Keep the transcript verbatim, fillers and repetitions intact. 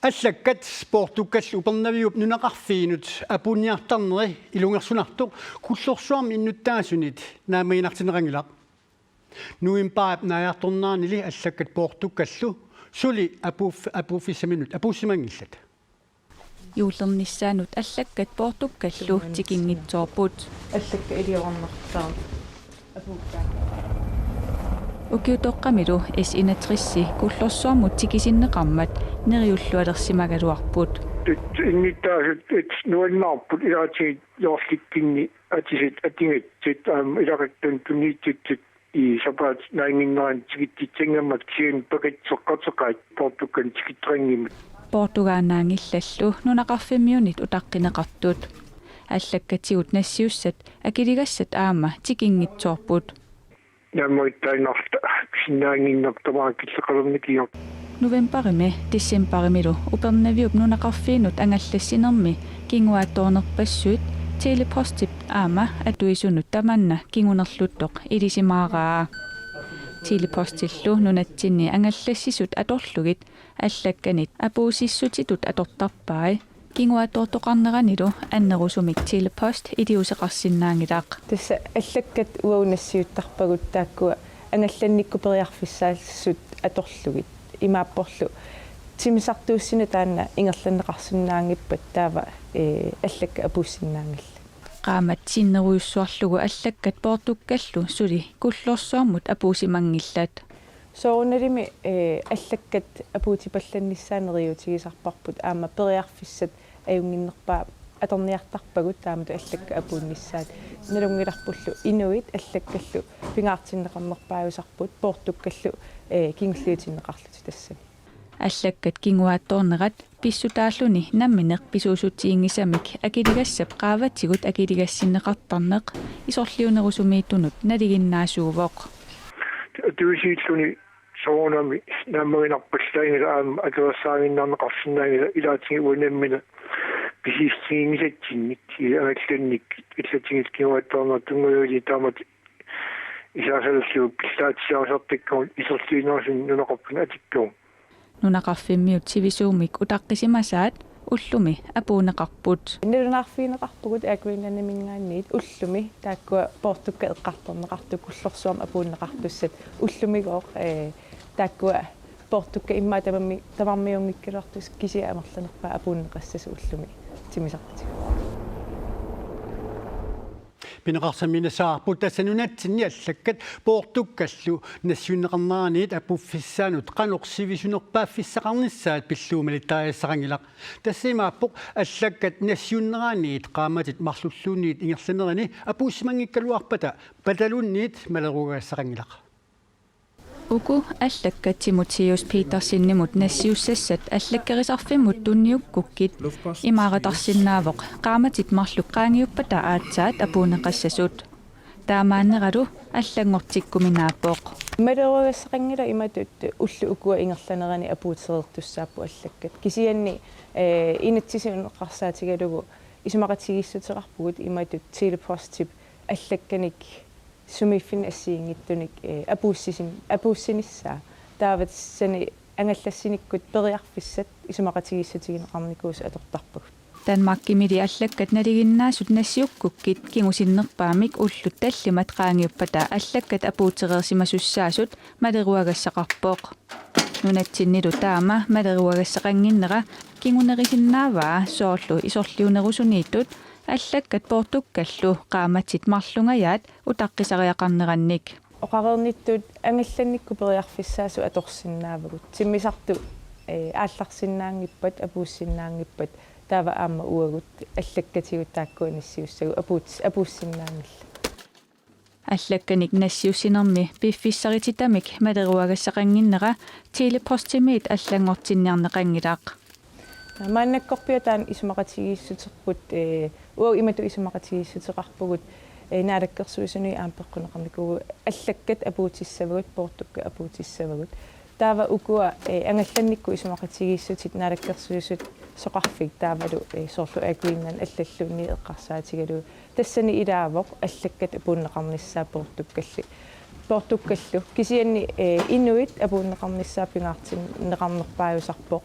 Allakkat Poortukkallu Upernaviup nunaqarfiinut apuunniartarneri ilungersunartoq Kullorsuarmi innuttaasunit naammaginartinneqanngilaq. Novembarip naajartornerani allakkat Poortukkallu suli apuuff-, apuuffissaminut apuussimanngillat. Juullernissaanut allakkat Poortukkallu tikinngitsoorput. Allakkat iliorarnertaa apuukkaat. Ukiutoqqamilu S enogtres Kullorsuarmut tikisinneqarmat neriullualersimagaluarput. Innuttaasut nuannaarput ilaatigut joorlikkinni atisat atugassat aamma ilaquttanut tunniussisut i sapaatip naannginnerani tikitsissanngimmat kisianni pakatseqqateqaat Poortukkanut tikitseqanngimmat. Poortugaannaanngillallu nunaqarfimmiunit utaqqineqartut. Allakkatigut nassiussat akiligassat aamma tikinngitsoorput. Naammagittaannarluta pisinnaannginnerput tamaat killeqalernikuuvoq. Novembarimi decembarimilu Upernaviup nunaqarfiinut angallassinermi kinguaattoornerpassuit Tele-Postip aamma atuisunut tamanna kingunerluttoq ilisimaaraa. Tele-Postillu nunatsinni angallassisut atorlugit allakkanit apuussissutitut atortarpai. Kinguaattoortoqarneranilu annerusumik Tele-Post iliuuseqarsinnaanngilaq. Tassa allakkat uagut nassiuttarpagut taakkua angallannikkut periarfissaasut atorlugit. Imaapporlu timmisartuussineq taanna ingerlanneqarsinnaanngippat taava, ee, allakkat apuussinnaanngillat. Qaammat sinnerujussuarlugu allakkat Poortukkallu suli Kullorsuarmut apuussimanngillat. Soorunalimi, ee, allakkat apuutipallannissaat neriuutigisarparput aamma periarfissat ajunnginnerpaat atorniartarpagut taamatut allakkat apuunnissaat. Nalunngilarpullu inuit allakkallu pingaartinneqarnerpaajusarput Poortukkallu, ee, kingulliutinneqarlutik tassani. Allakkat kinguaattoornerat pissutaalluni nammineq pisuussutiginngisamik akiligassap qaavatigut akiligassinneqartarneq isorliunerusumiittunut nalinginnaasuuvoq. Atuisuulluni soorunami naammaginarpallaanngilaq aamma akersaaginnarneqarsinnaanngilaq ilaatigut uanga nammineq pisuussutiginngisatsinnik angallannikkut allatigullu kinguaattoornerat tunngavigalugu taamatut isaasalerlugu pillaatsiarisartakkagut isorliunerusumik nunaqarfinni atikkagut. Nunaqarfimmiut sivisuumik utaqqisimasaat ullumi apuunneqarput. Nalunaarfigineqarpugut Air Greenlandiminngaanniit ullumi taakkua Poortukkat eqqartorneqartut Kullorsuarmi apuunneqartussat ullumigooq, ee, taakkua Poortukkat immaqa tamarmi-, tamarmiunngikkaluartussat kisiat amerlanerpaat apuunneqassasut ullumi timmisartutigalugu. Pineqarsammiinnassaqarput tassa nunatsinni allakkat Poortukkallu nassiunneqarneraniit apuuffissaanut qanoq sivisunerpaaffissaqarnissaat pillugu malittarisassaqanngilaq. Tassa imaappoq allakkat nassiunneraniit qaammatit marlulluunniit ingerlanerini apuussimanngikkaluarpata pataluunniit maleruagassaqanngilaq. Uku allakkat Timotheus Petersenimut nassiussassat allakkerisarfimmut tunniukkukkit imaaratarsinnaavoq qaammatit marluk qaangiuppata aatsaat apuunneqassasut. Taamaanneralu allanngortikkuminaappoq. Maleruagassaqanngilaq imatut ullut ukua ingerlaneranni apuutereertussaapput allakkat. Kisianni, ee, inatsiseqarsaatigalugu isumaqatigiissuteqarpugut imatut Tele-Postip allakkanik sumiiffinnik assigiinngitsunik, ee, apuussisin-, apuussinissaa. Taava tassani angallassinikkut periarfissat isumaqatigiissutigineqarnikuusut atortarpagut. Danmarkimili allakkat nalinginnaasut nassiukkukkit kingusinnerpaamik ullut tallimat qaangiuppata allakkat apuutereersimasussaasut maleruagassaqarpoq. Nunatsinnilu taama maleruagassaqannginnera kingunerisinnaavaa soorlu isorliunerusuniittut allakkat Poortukkallu qaammatit marlungajaat utaqqisariaqarnerannik. Oqareernittut angallannikkut periarfissaasut atorsinnaavagut. Timmisartut, ee, aallarsinnaanngippat, apuussinnaanngippat, taava aamma uagut allakkatigut taakkua nassiussagut apuut-, apuussinnaanngillat. Allakkanik nassiussinermi piffissarititamik maleruagassaqannginnera Tele-Postimiit allanngortinniarneqanngilaq. Maannakkorpiaq taanna isumaqatigiissuterput, ee, uagut imatut isumaqatigiissuteqarpugut, ee, Naalakkersuisuni aamma peqquneqarnikuuvugut allakkat apuutissavagut, Poortukkat apuutissavagut. Taava ukua, ee, angallannikkut isumaqatigiissutit Naalakkersuisut soqarfik taavalu, ee, soorlu Air Greenland allalluunniit eqqarsaatigalugu. Tassani ilaavoq allakkat apuunneqarnissaat Poortukkalli. Poortukkallu. Kisianni, ee, inuit apuunneqarnissaat pingaartinneqarnerpaajusarpoq.